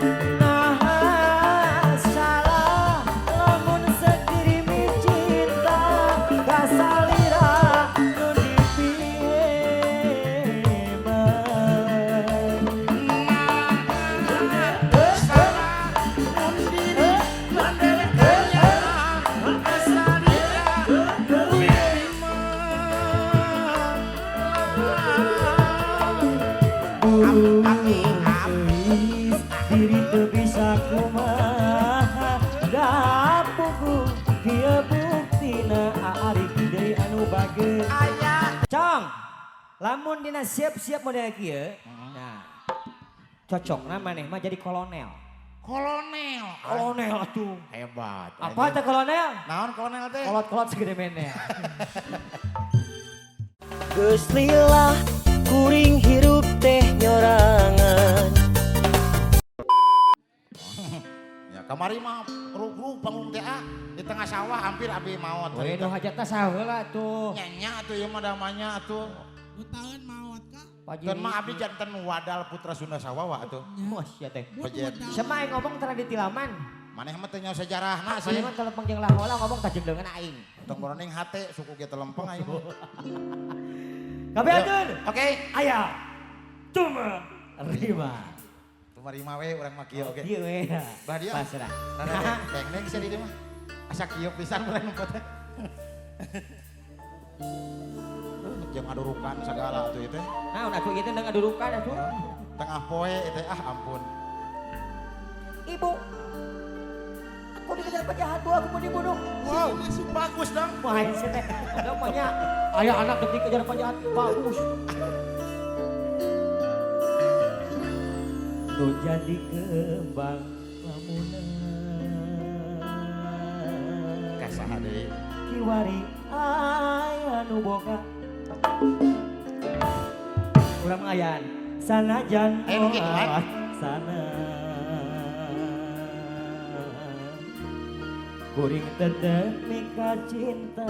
Nah, salah lamun sekirimi cinta kasalira nu dipiheman. Salah mun diri nanden kanyaah kasalira nu dipimelang. Geus diri teu bisa kumaha da puguh kieu buktina ari deui anu bager. Aya. Cong, lamun dina siap-siap model kieu, nah, cocokna maneh mah jadi kolonel. Kolonel. Kolonel atuh. Hebat. Apa teh kolonel? Naon kolonel teh? Kolot-kolot segede meneh. Geus lila kuring hirup teh nyorangan. Ya kamari mah rug-rug panggung teh ah di tengah sawah hampir abi maot. We nu hajatna saheula tuh. Nya atuh ieu mah damanya atuh. Tahun maot kak. Pak Teu mah abdi janten wadal putra Sunda Sawawa atuh. Wah sia teh. Pejet. Sema aing ngomong tara ditilaman. Maneh mah teu nyaho sejarahna sih. Maneh mah telempeng jeung lahola ngomong tajeng deungeun aing. Tong boroning hate suku ge telempeng aing. Kabeh atur. Oke. Aya. Tuma rima. Tumarima we urang mah kieu oge. Ieu we. Bah dia. Pasrah. Rada deng-deng sia di dieu mah. Asa kieu pisan urang nempo teh. Jeung ngadurukan segala atuh ieu teh. Naon atuh ieu teh ngadurukan atuh. Tengah poe teh ah ampun. Ibu. Aku dikejar penjahat, Bu, aku mau dibunuh. Wow, bagus dong. Wah, ini teh. Udah banyak. Ayah anak dikejar penjahat, bagus. Nu jadi kembang lamunan. Kasaha deui? Kiwari aya nu boga. Urang mah ayaan. Sanajan Aya nu kitu, kan? Sana. Kuring tetep mika cinta.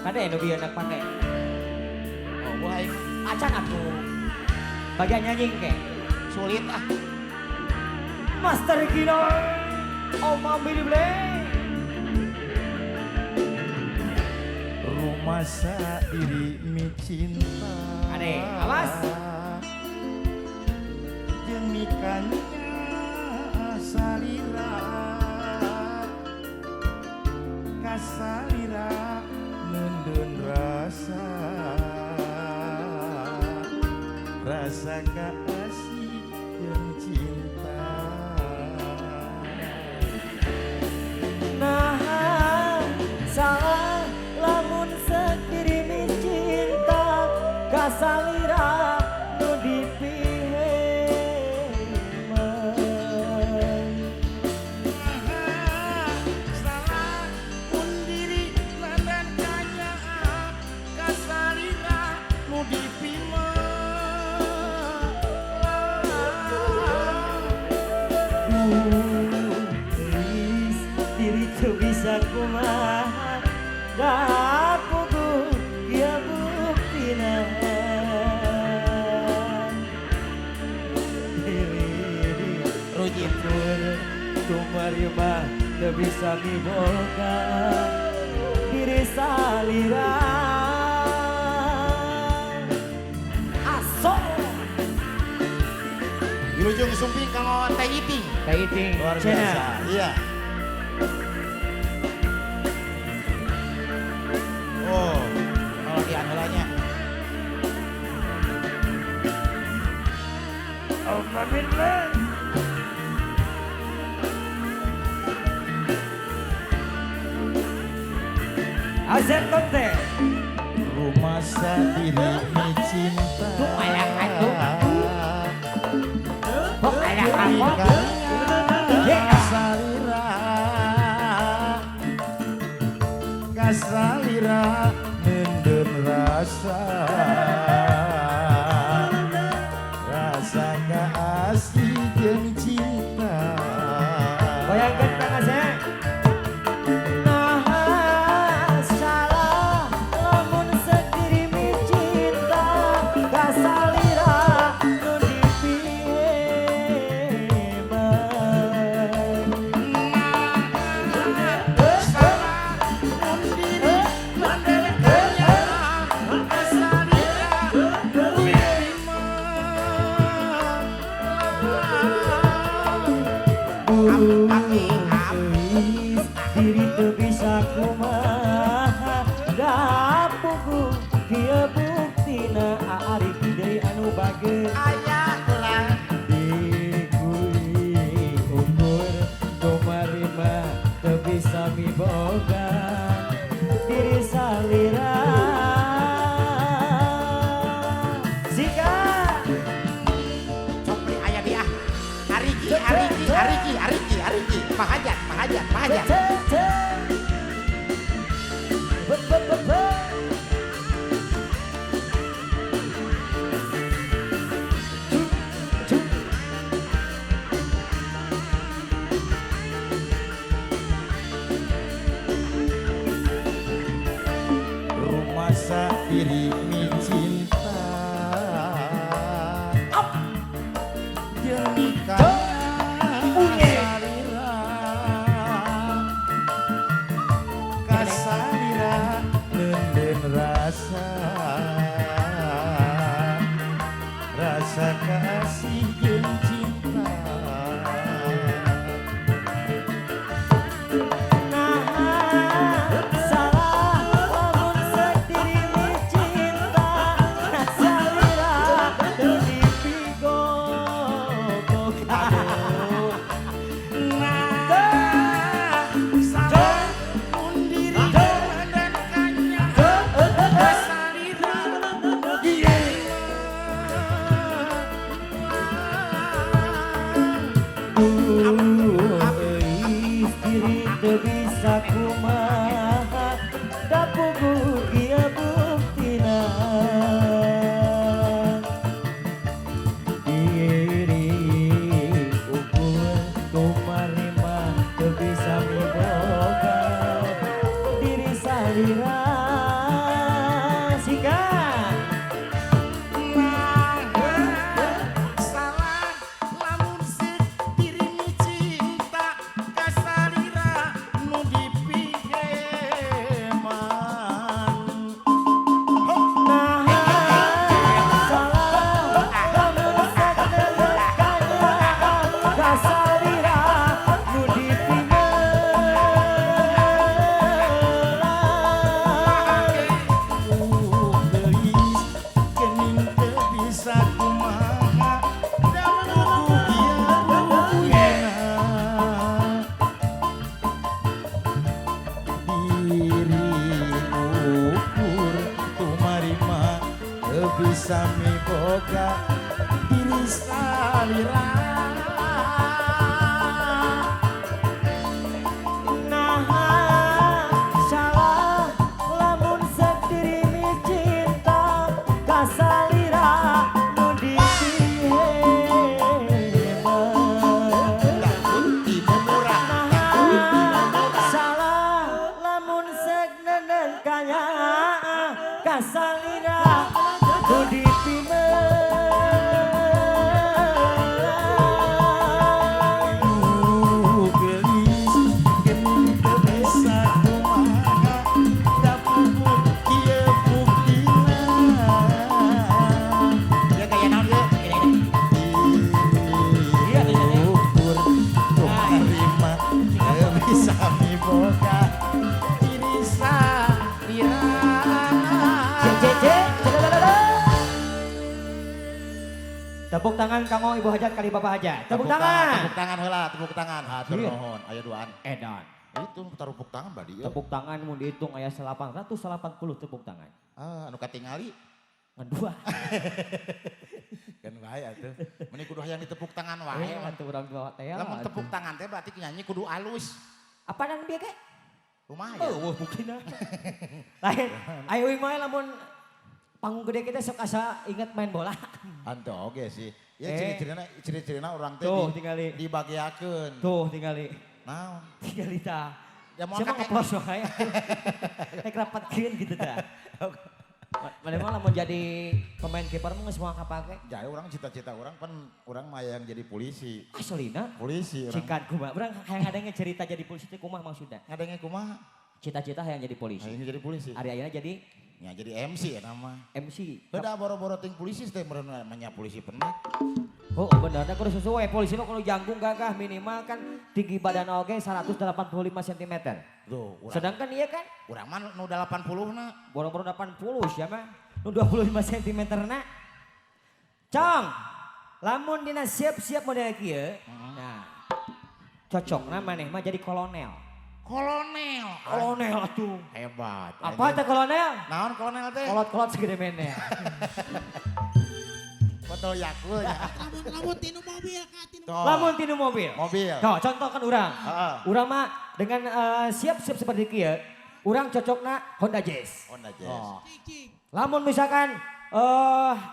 Kade nu bieu anak pake. Oh, wah aing Acan atuh. Bagian nyanyi ke. Sulit ah. Master Gino. Oma Billy Blake. Rumasa diri mi cinta. Ade, awas. Jeung mikanya salira. Kasalira nundun rasa. Rasa kasih jeung cinta. Nah, salah lamun sekirimi cinta kasalira nu dipiheman. Salah mun diri landan kanyaah kasalira nu dipimelang. Geus diri teu bisa kumaha da puguh ieu buktina. Rujit. Tumarima teu bisa miboga diri salira. Aso. Wilujeng sumping kanggo Teh Iting. Teh Iting. Luar biasa. Iya. Oh, kalau di andalannya. Oma Mirlan. Azan Konte. Rumah diri mi cinta. Tuh ayah atuh. Kok ayah aku? Kasalira, kasalira nendem rasa, rasa kasih jeung cinta. Bayangkan Kang Asep. Nah, salah lamun sekirimi cinta kasalira nu dipiheman. Ami ami. Diri teu bisa kumaha da puguh kieu buktina Arif deui anu bager Aya ulah. Dikui ukur kamari mah teu bisa miboga diri salira Sika. Copli aya di ah. Ariki ariki ariki ariki ariki. Pahajat pahajat pahajat. Te, te. Be, be, be, be. Cu, cu. Rumasa diri micinta. Up. Jeung Unye. kasalira. Kasalira nenden rasa. Rasa kasih jeung cinta. Nah, salah lamun seuk diri cinta kasalira teu dipigogoga. Nah, salah mun diri dan kanya kasalira. Duh, diri teu bisa kumaha da puguh kieu buktina diri ukur kamari mah teu bisa miboga diri salira Sika. Nah, salah lamun seuk diri cinta kasalira nu dipiheman. Nah, salah lamun seuk kanya kasalira nu dipimelang. Geulis geuning teu bisa kumaha da puguh ieu buktina diri ukur kamari mah teu bisa miboga diri salira. Nah, salah lamun seuk diri cinta kasalira nu dipiheman. Ibu murah. Nah, salah lamun seuk nenen kanya kasalira nu dipimelang. Geulis geuning teu bisa kumaha da puguh kieu buktina. Ya gaya naon ieu? Iya, biasanya. Ukur kamari mah teu bisa miboga diri salira. C C C. Tepuk tangan kanggo Ibu Hajat kali Bapak Hajat. Tepuk tangan. Tepuk tangan heula, tepuk tangan. Hatur Iya. nuhun. Aya duaan. Edan. Itu tepuk tangan badi ieu. Tepuk tangan mun dihitung aya 880 tepuk tangan. Ah, anu katingali Ngan dua. Kan wae atuh. Meni kudu hayang ditepuk tangan wae. Eh, atuh urang tua teh. Lamun tepuk tangan teh berarti nyanyi kudu alus. Apa dan bieu ge? Lumayan. Oh, buktina. Lain, ayo uing mah lamun panggung gede kita sok asa inget main bola. Ante oge sih. Ya Eh. ciri-cirina ciri-cirina urang teh Tuh, di, tingali. dibageakeun. Tuh tingali. Naon? Tingali tah. Ya moal Siapa kate- ngeplos wae. Rek rapatkeun gitu tah. Mana mah lamun jadi pemain kiper mah geus moal kapake. Jadi urang cita-cita urang pan urang mah yang jadi polisi. Aslina Polisi urang. cikan kumaha. Urang hayang ngadenge cerita jadi polisi teh kumaha maksudna? Ngadenge kumaha? Cita-cita hayang jadi polisi. Hayang jadi polisi. Ari ayeuna jadi Ya jadi MC ya nama. MC. Beda boro-boro ting polisi teh meureun namanya polisi pendek. Oh bener, da kudu sesuai polisi mah kudu jangkung gagah minimal kan tinggi badan oge 185 cm. Tuh, urang, Sedangkan iya kan urang mah nu 80 na. boro-boro 80 sia mah nu 25 cm na. Cong, lamun dina siap-siap model kieu, nah cocokna maneh mah jadi kolonel. Kolonel. Kolonel atuh. Hebat. Apa teh kolonel? Naon kolonel teh? Kolot-kolot segede mene. Botol Yakult ya. Lamun lamun tinu mobil kak tinu. Tuh. Lamun tinu mobil. Mobil. Tuh, contoh kan urang. Heeh. Urang mah dengan siap-siap seperti kieu, urang cocokna Honda Jazz. Honda Jazz. Oh. Cik cik. Lamun misalkan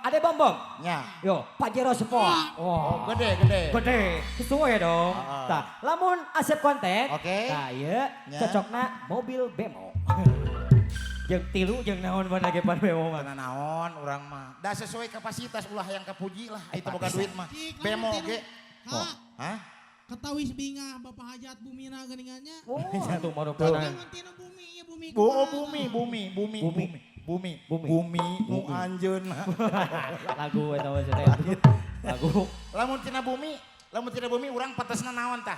ada bom bom, Nya. yo Pajero Sport. Oh, Oh, gede gede. gede, sesuai dong. Heeh. Tah, lamun Asep konten, Oke. Tah, ieu Nya. cocokna mobil bemo. Jeung tilu jeung naon mana ge pan bemo mah. Karena naon urang mah. Da sesuai kapasitas ulah yang kapuji lah. Itu boga duit mah. Cik, lamun Bemo tinu- ge. Kak, Hah? ketawis bingah Bapak Hajat Bumina geuningannya. Oh, atuh marupana. Lamun tinu bumi ieu bumi. Bu, oh, kumaha? bumi, bumi, bumi, Bumi. bumi, bumi, Bumi. bumi, nu anjeunna. Lagu eta mah teh. Lagu. Lamun tina bumi urang patesna naon tah?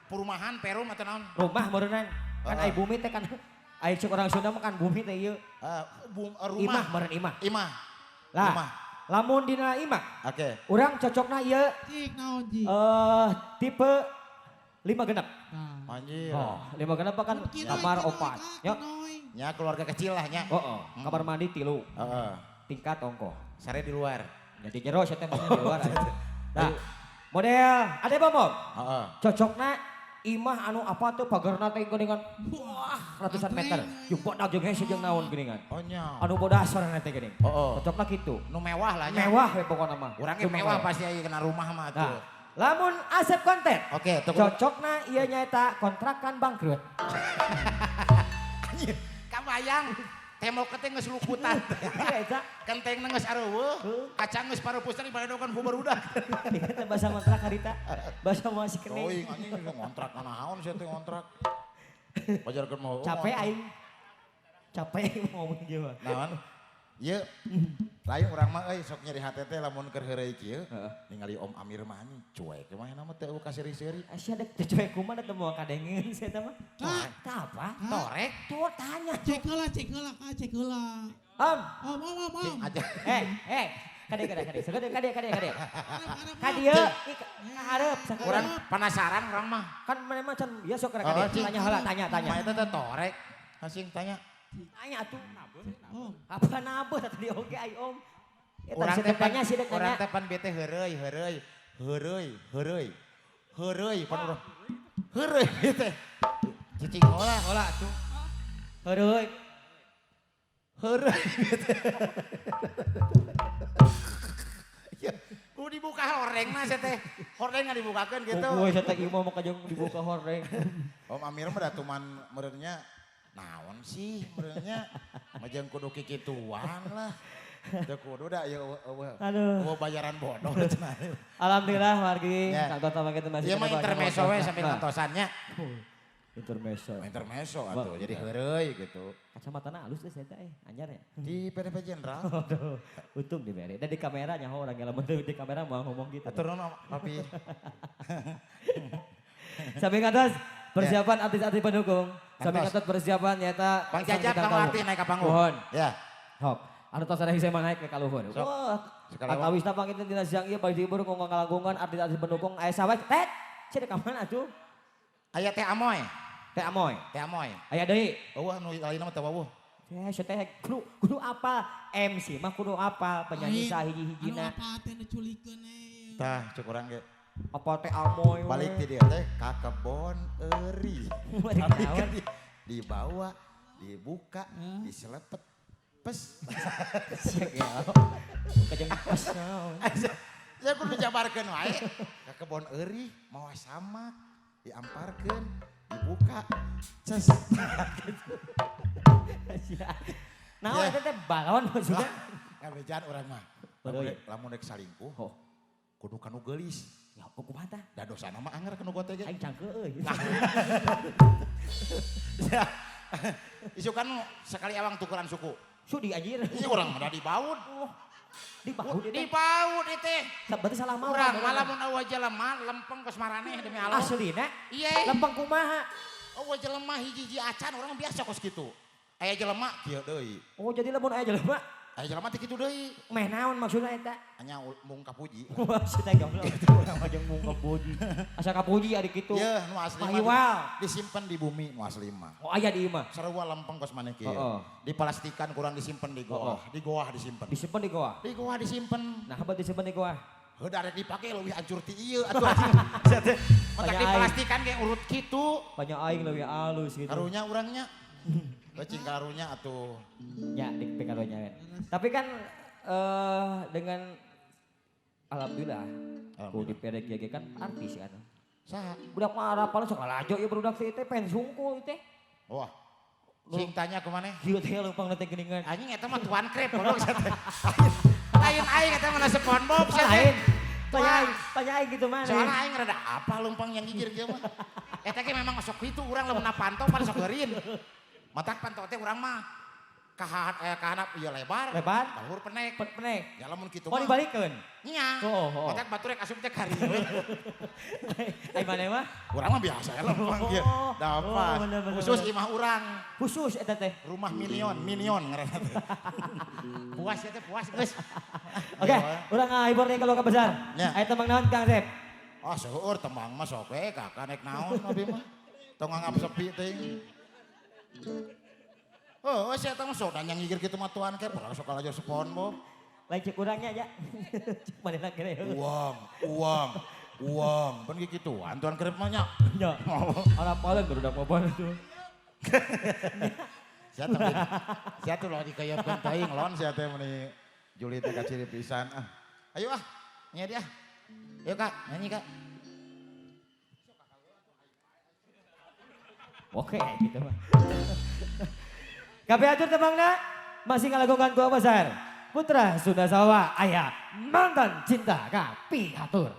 Perumahan, perum atau naon? Rumah meureunnan. Kan Heeh. ai bumi teh kan ai cek orang Sunda mah kan bumi teh ieu. Eh, rumah. Imah meureun imah. Imah. Lah, Rumah. lamun dina imah, Oke. urang cocokna ieu Cik naon cik. Tipe 5 genep. Nah. Anjir. Oh, 5 genep kan Kinoy, kamar kinoy, 4. Kak, Yo. kinoy. Nya keluarga kecil lah nya. Oh, oh, kamar mandi 3, Heeh. tingkat ongkoh. Sare di luar. Jadi jero sia teh maksudnya di luar. Nah, model ada bom bom. Heeh. Cocokna imah anu apa tuh pagerna teh geuningan wah ratusan meter. Jeung bodak jeung hese jeung naon geuningan. Oh nya. Anu bodas sorana teh geuning. Oh, oh. Cocokna kitu. Nu mewah lah nya. Mewah we pokona mah. Urang ge Cuma mewah pasti aya kena rumah mah Nah, atuh. lamun Asep konten. Oke, tunggu. Cocokna ieu nyaeta kontrakan bangkrut. Anjir, kabayang tembok teh geus lukutan. Iya eta. Kentengna geus areuweuh, kacang geus parupusan dibaredokan ku barudak. Ieu teh bahasa kontrak harita. Bahasa masih kening. Teuing anjing ngontrak naon sia teh ngontrak. Pajarkeun mau. Capek aing. Capek ngomong kieu mah. Naon? Ieu lain urang mah euy sok nyeri hate teh lamun keur heureuy kieu. Ningali Om Amir mah anjing cuek mah mah teu kaseri-seuri. Asia dek teu cuek kumaha da teu moal kadengeun sia eta mah. Kak. Tah apa? Torek. Tuh tanya. Cek heula, cek heula, Kak, cek heula. Om. Om, om, om, om. Aja. Eh, kade kade kade. Sakade kade kade kade. Harap, harap, Ka om. dieu, ih, ka hareup sakade. Urang penasaran urang mah. Kan maneh mah can biasa sok Oh, kade. cing. Tanya heula, tanya tanya. Mah eta teh torek. Hasing tanya. Tanya atuh. Om. Apa nabeuh tadi oge ai om. Eta Urang si teh dek tanya si dek urang nanya. teh pan bete heureuy heureuy heureuy heureuy heureuy pan urang heureuy bete. Cicing heula. Heula atuh. Heureuy. Heureuy bete. Ya, kudu dibuka horengna sia teh. Horengna dibukakeun gitu. Kuy sia teh ieu mah kajeng dibuka horeng. Om Amir mah da tuman meureunnya naon sih meureunnya majeng kudu kikituan lah. Teu kudu da ieu eueuh. Aduh. Eueuh bayaran bodoh cenah. Alhamdulillah wargi Ya. kantor sama kita masih Ieu mah kena banyak intermezzo we waktu. sambil Nah, ngantosannya. Intermezzo. Intermezzo atuh jadi heureuy gitu. Kacamatana halus deh saya teh, anyar ya. Di PDP Jenderal. Aduh, untung diberi. Dan di kamera nyaho orang yang lamun teu di kamera mau ngomong gitu. Atur nuhun Papi. Sampai ngatos persiapan artis-artis pendukung. Sampai Kantos. ngatos persiapan nyata Bang Jajab Kang Arti naik ke panggung. Mohon. Ya. Hop. Anu tos ada saya mah naik ke kaluhur. Sok. Wah, Sekali atawisna panginten dina siang ieu bari dihibur ngomong kalangkungan artis-artis pendukung aya sawah tet. Cenah ka mana atuh? Aya Teh Amoy. Teh Amoy. Teh Amoy. Aya deui. Eueuh anu lainna mah teu wawuh. Eh, sia teh kudu kudu apa? MC mah kudu apa? Penyanyi Lain. sahiji-hijina. Anu apa teh nu culikeun eh. Tah cuk urang ge. Apa teh Amoy? we. Balik ti dieu teh ka kebon euri. Balik Balik naon? ka dibawa, dibuka, diselepet. Pes. Sia ge. Kajeng pas naon. Saya kudu dijabarkeun wae. Ka kebon euri mawa samak, diamparkeun, dibuka, ces. Sia. Naon Ya. eta teh balon maksudnya? Ngabejaan urang mah. Waduh, Lamun lamun rek salingkuh, Oh, kudu kanu geulis. ya kumaha tah? Da dosana mah anger kanu gote ge. Aing cangkeul euy. Isukan sekali awang tukeran suku. Sudi anjir. Iya urang mah da dibaut. Di bahu Di bahu di teh. Berarti salah mau. Urang malah mun eueuh jelema lempeng kos maraneh demi Allah. Aslina? Iya. Lempeng kumaha? Eueuh jelema hiji-hiji acan urang biasa kos kitu. Aya jelema kieu deui. Oh, jadi lamun aya jelema. Aya jelema teh kitu deui. Meh naon maksudna eta? Anya mung kapuji. Maksudna goblok. Itu urang mah jeung mung kapuji. Asa kapuji ari kitu. Yeuh, nu asli mah disimpen di bumi nu asli mah. Oh, aya di imah. Sarua lempeng kos maneh kieu. Heeh. Diplastikan kurang disimpen di goa. Di goa disimpen. Disimpen di goa. Di goa disimpen. Nah, apa disimpen di goa? Heuh arek dipake leuwih hancur ti ieu atuh anjing. Sia teh. Matak diplastikan ge urut kitu. Banyak aing leuwih alus gitu. Karunya urangnya. Cing karunya atuh. Ya, di karunya. Tapi kan dengan alhamdulillah ku di PDG kan artis kan. Saha? Budak mah harapan sok lalajo ieu budak teh teh pengen sungkul teh. Wah. Sing tanya ke maneh? Ieu teh leumpang teh geuningan. Anjing eta mah Tuan Krep goblok sia teh. Lain aing eta mah SpongeBob sia teh. Lain. Tanya aing gitu mana. Soalnya aing rada apa leumpang yang gigir kieu mah. Eta ge memang sok kitu urang lamun pantau pan sok geurin. Matak pantau teh urang mah kahanap ieu lebar. Lebar. Luhur penek. Penek. Ya lamun kitu mah. Oh dibalikeun. Nya. Oh. Matak batur rek asup teh kari we. Ai maneh mah? Urang mah biasa ya lempang kieu. Dapat. Khusus imah urang. Khusus eta teh. Rumah minion ngaranna teh. Puas ya teh, puas geus. Oke, urang ngahibur nih kalau ke besar. Aya tembang naon Kang Sep? Ah seueur tembang mah sok we kakak nek naon abi mah. Tong nganggap sepi teuing. Oh, saya tahu sok nanya ngigir gitu mah Tuan Krep, urang sok kalajo SpongeBob. Lain cek urangnya aja. Cek manehna kene. Uang, pan gituan Tuan Krep mah nya. Nya. Ora paling barudak mah itu. Sia tuh loh dikayapkeun teuing lon sia teh meuni juli teh kaciri pisan ah. Ayo ah, nya dia. Ayo Kak, nyanyi Kak. Oke, gitu mah. Kabeh atur tembangna masih ngalakukan gua besar. Putra Sunda Sawa, ayah mantan cinta kapihatur.